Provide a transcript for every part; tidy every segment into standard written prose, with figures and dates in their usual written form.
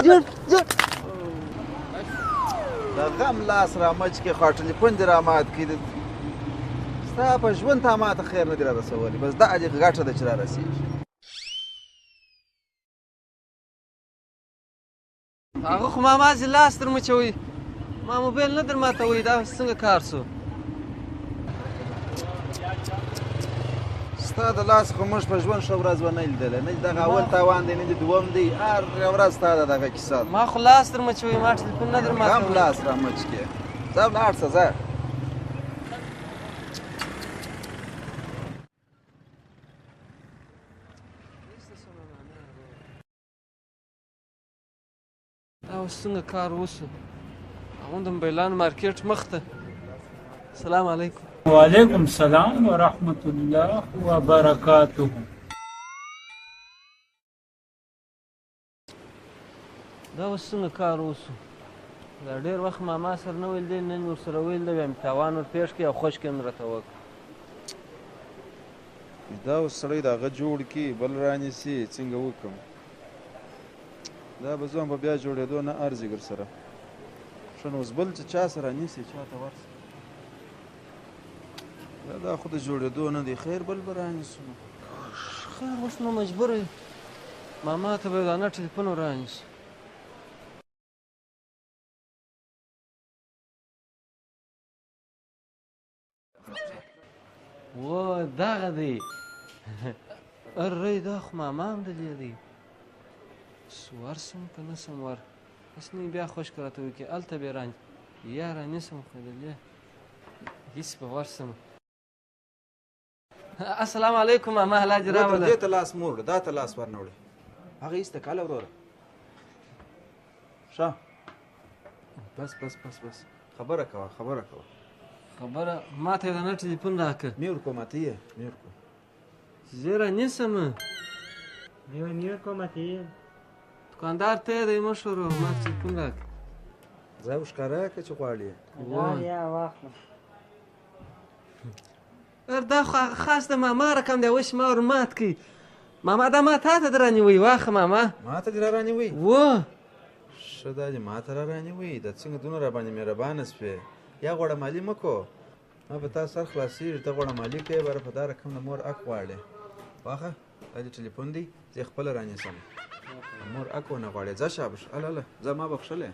جوړ جوړ. د غم لاس را مچ کې، خو ټلیفون دې را مات کړي. ستا په ژوند تا ماته خیر نه دی را رسولی، بس دا دې ګټه ده چې را رسېږي. هغه خو ما مازې لاس در مچوي، ما موبایل نه در ماتوي. دا څنګه کار سو؟ ستا د لاس خو موږ په ژوند ښه ورځ ونه لیدله، نه دغه اول تاوان دی نه دې دوم دی، هر ورځ ستا د دغه کیسه ده. ما خو لاس در مچوي، ما ټلیفون نه در ماتوي. هم لاس را مچ کې، ځه ولاړ شه ځه. دا اوس څنګه کار وسو؟ هغه د موبایلانو مارکیټ مخته. سلام علیکم. وعلیکم السلام ورحمت الله وبرکاته. دا اوس څنګه کار وسو؟ دا ډېر وخت ماما سره نه ویل دی، نن ورسره ویل دی، بیا مې تاوان ور پېښ کړي او خوشکې مې راته وکړ. دا اوس سړی د هغه جوړ کړي بل رانیسي، څنګه وکړم؟ دا به زه هم په بیا جوړېدو نه ارزي ګر سره. ښه نو اوس بل چې چا سره نیسي چا ته ورسه. دا خو د جوړېدو نه دی، خیر بل به رانیسو. خیر اوس نو مجبور یم، ماما ته به یو دانه ټلیفون ورانیسو. و دغه دی اره، دا خو ماما هم دلې دی. ورسم که نه سم ور؟ هېڅ نه، بیا خوشکه راته وکړي، هلته به یې یا رانیسم خو دلې هېڅ به ورسم. السلام علیکم ماما، الله دې راوله. دې ته لاس مور وړه، دا ته لاس ورنه وړې، هغه ایسته کاله وروره. ښه بس بس بس بس، خبره کوه خبره کوه. خبره ما ته یو دانه ټلیفون راکړه. مې ورکوم، ته یې مې ورکوم. زه رانیسم. مې ورکوم، ته یې. دوکاندار ته دی مشر، ما ته ټلیفون راکړه. ځای وښکاره کړه چې غواړې. یا واخله. دا خو هغه خاص د ماما رقم دی، اوس ما ور مات کړي. ماما دا ما تا ته درانیوي، واخه ماما. ما ته دې را رانیوي؟ و ښه دا دې ما ته را رانیوي، دا څنګه دونه را باندې مهربانه سوې؟ یا غوړه مالي مه کوه، ما په تا سر خلاصېږي، ته غوړه مالي کوې، باره په دا رقم د مور حق غواړې. واخه دا دې ټلیفون دی، زه یې خپله رانیسم. مور حق ونه غواړې، ځه شابش، هله هله ځه، ما بخښلی.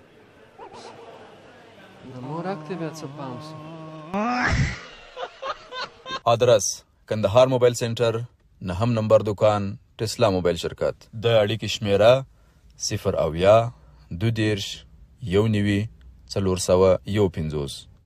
د مور حق ته بیا څه پام سو. آدرس: کندهار موبایل سنټر، نهم نمبر دکان، ټسلا موبایل شرکت. د اړیکې شمېره 070 32 91 451.